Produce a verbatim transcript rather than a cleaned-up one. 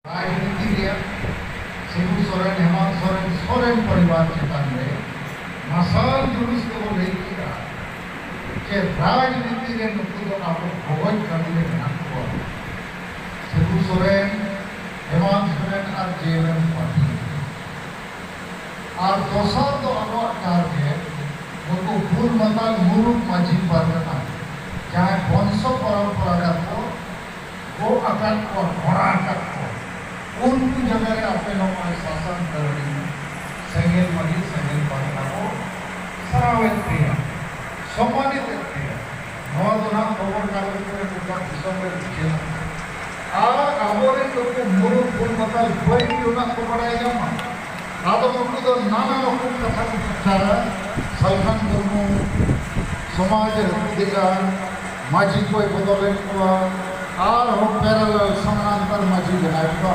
ᱨᱟᱡᱽᱱᱤᱛᱤ ᱨᱮᱭᱟᱜ ᱥᱤᱵᱩ ᱥᱚᱨᱮᱱ, ᱦᱮᱢᱟᱱᱛ ᱥᱚᱨᱮᱱ, ᱥᱚᱨᱮᱱ ᱯᱚᱨᱤᱵᱟᱨ ᱪᱮᱛᱟᱱ ᱨᱮ ᱢᱟᱨᱥᱟᱞ ᱡᱩᱞᱩᱥ ᱛᱮᱵᱚ ᱞᱟᱹᱭ ᱠᱮᱫᱟ ᱡᱮ ᱨᱟᱡᱽᱱᱤᱛᱤ ᱨᱮ ᱱᱩᱠᱩ ᱫᱚ ᱟᱵᱚ ᱵᱷᱚᱜᱚᱡ ᱠᱟᱹᱢᱤ ᱨᱮ ᱢᱮᱱᱟᱜ ᱠᱚᱣᱟ᱾ ᱥᱤᱵᱩ ᱥᱚᱨᱮᱱ, ᱦᱮᱢᱟᱱᱛ ᱥᱚᱨᱮᱱ ᱟᱨ ᱡᱮ ᱮᱢ ᱮᱢ ᱯᱟᱴᱤᱞ᱾ ᱟᱨ ᱫᱚᱥᱟᱨ ᱫᱚ ᱟᱵᱚᱣᱟᱜ ᱴᱟᱨᱜᱮᱴ ᱱᱩᱠᱩ ᱵᱩᱞ ᱢᱟᱛᱟᱞ ᱢᱩᱨᱩᱠ ᱢᱟᱹᱡᱷᱤ ᱯᱟᱨᱜᱟᱱᱟ, ᱡᱟᱦᱟᱸᱭ ᱵᱚᱝᱥᱚ ᱯᱚᱨᱚᱢᱯᱚᱨᱟᱜᱚᱛ ᱠᱚ ᱜᱚᱜ ᱟᱠᱟᱫ ᱠᱚᱣᱟ, ᱜᱷᱚᱲᱟ ᱟᱠᱟᱫ ᱠᱚᱣᱟ, ᱩᱱᱠᱩ ᱡᱟᱭᱜᱟ ᱨᱮ ᱟᱯᱮ ᱱᱚᱜᱼᱚᱭ ᱥᱟᱥᱚᱱ ᱫᱟᱹᱲᱤ, ᱥᱮᱸᱜᱮᱞ ᱢᱟᱹᱡᱷᱤ, ᱥᱮᱸᱜᱮᱞ ᱯᱟᱨᱜᱟᱱᱟ ᱠᱚ ᱥᱟᱨᱟᱣᱮᱫ ᱯᱮᱭᱟ, ᱥᱚᱢᱢᱟᱱᱤᱛ ᱮᱫ ᱯᱮᱭᱟ᱾ ᱱᱚᱣᱟ ᱫᱚ ᱱᱟᱜ ᱠᱷᱚᱵᱚᱨ ᱠᱟᱜᱚᱡᱽ ᱠᱚᱨᱮ ᱜᱚᱴᱟ ᱫᱤᱥᱚᱢ ᱨᱮ ᱩᱪᱷᱟᱹᱱᱟ᱾ ᱟᱨ ᱟᱵᱚᱨᱮᱱ ᱱᱩᱠᱩ ᱢᱩᱨᱩᱠ ᱵᱩᱞ ᱢᱟᱛᱟᱞ ᱵᱟᱹᱲᱤᱡ ᱨᱮᱱᱟᱜ ᱠᱚ ᱵᱟᱲᱟᱭ ᱧᱟᱢᱟ᱾ ᱟᱫᱚ ᱱᱩᱠᱩ ᱫᱚ ᱱᱟᱱᱟ ᱨᱚᱠᱚᱢ ᱠᱟᱛᱷᱟ ᱠᱚ ᱯᱨᱚᱪᱟᱨᱟ᱾ ᱥᱟᱞᱠᱷᱟᱱ ᱢᱩᱨᱢᱩ ᱥᱚᱢᱟᱡᱽ ᱮ ᱨᱟᱹᱯᱩᱫᱮᱜᱼᱟ, ᱢᱟᱹᱡᱷᱤ ᱠᱚᱭ ᱵᱚᱫᱚᱞᱮᱫ ᱠᱚᱣᱟ, ᱟᱨᱦᱚᱸ parallel ᱥᱟᱢᱱᱟᱱᱛᱟᱨ ᱢᱟᱹᱡᱷᱤ ᱵᱮᱱᱟᱣᱮᱫ ᱠᱚᱣᱟ᱾